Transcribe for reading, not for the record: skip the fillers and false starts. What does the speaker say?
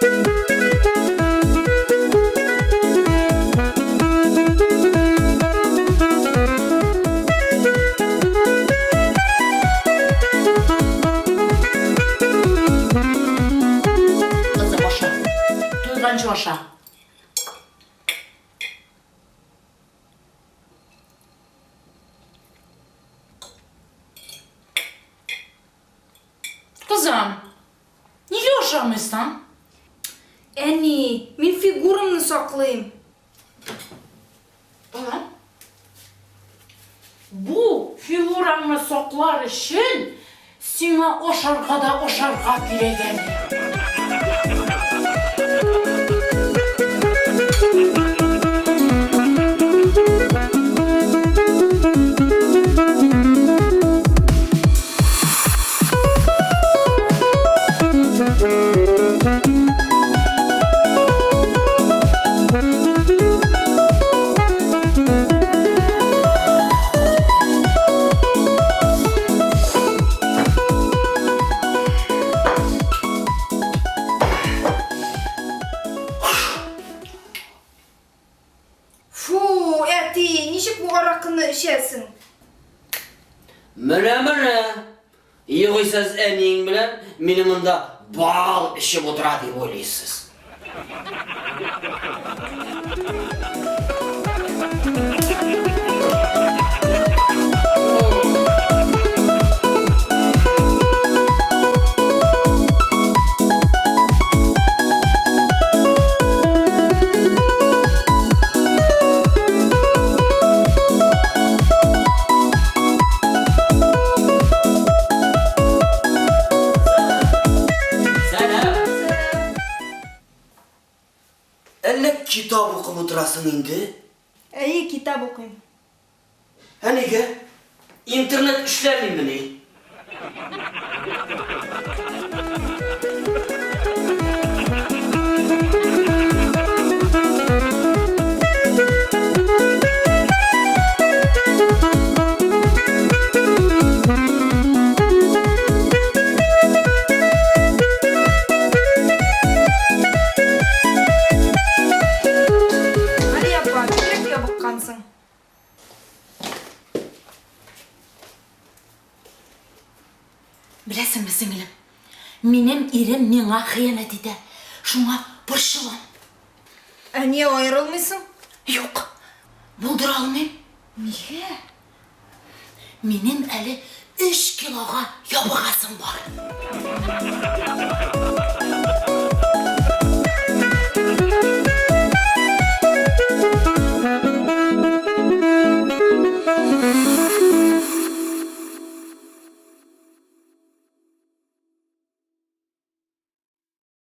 Кызым, аша. Туйганчы аша. Кызым, нигә ашамыйсың? Әни, мин фигурамны саклыйм. Балам, бу фигураңны саклар өчен сиңа ашарга да ашарга кирәк әле. Фу, әти, ничек бу аракыны эчәсең? Менә, менә. Югыйсә сез әниең белән мине монда бал эчеп утыра дип уйлыйсыз. Сәлам! Әллә китап укып утырасың инде? Әйе, китап укыйм. Ә нигә? Интернет эшләмимени? Галия апа, бигрәк ябыккансың. Беләсеңме, сеңелем, минем ирем миңа хыянәт итә. Шуңа борчылам. Ә ния аерылмыйсың? Юк, булдыра алмыйм. Нигә? Минем әле өч килога ябыгасым бар.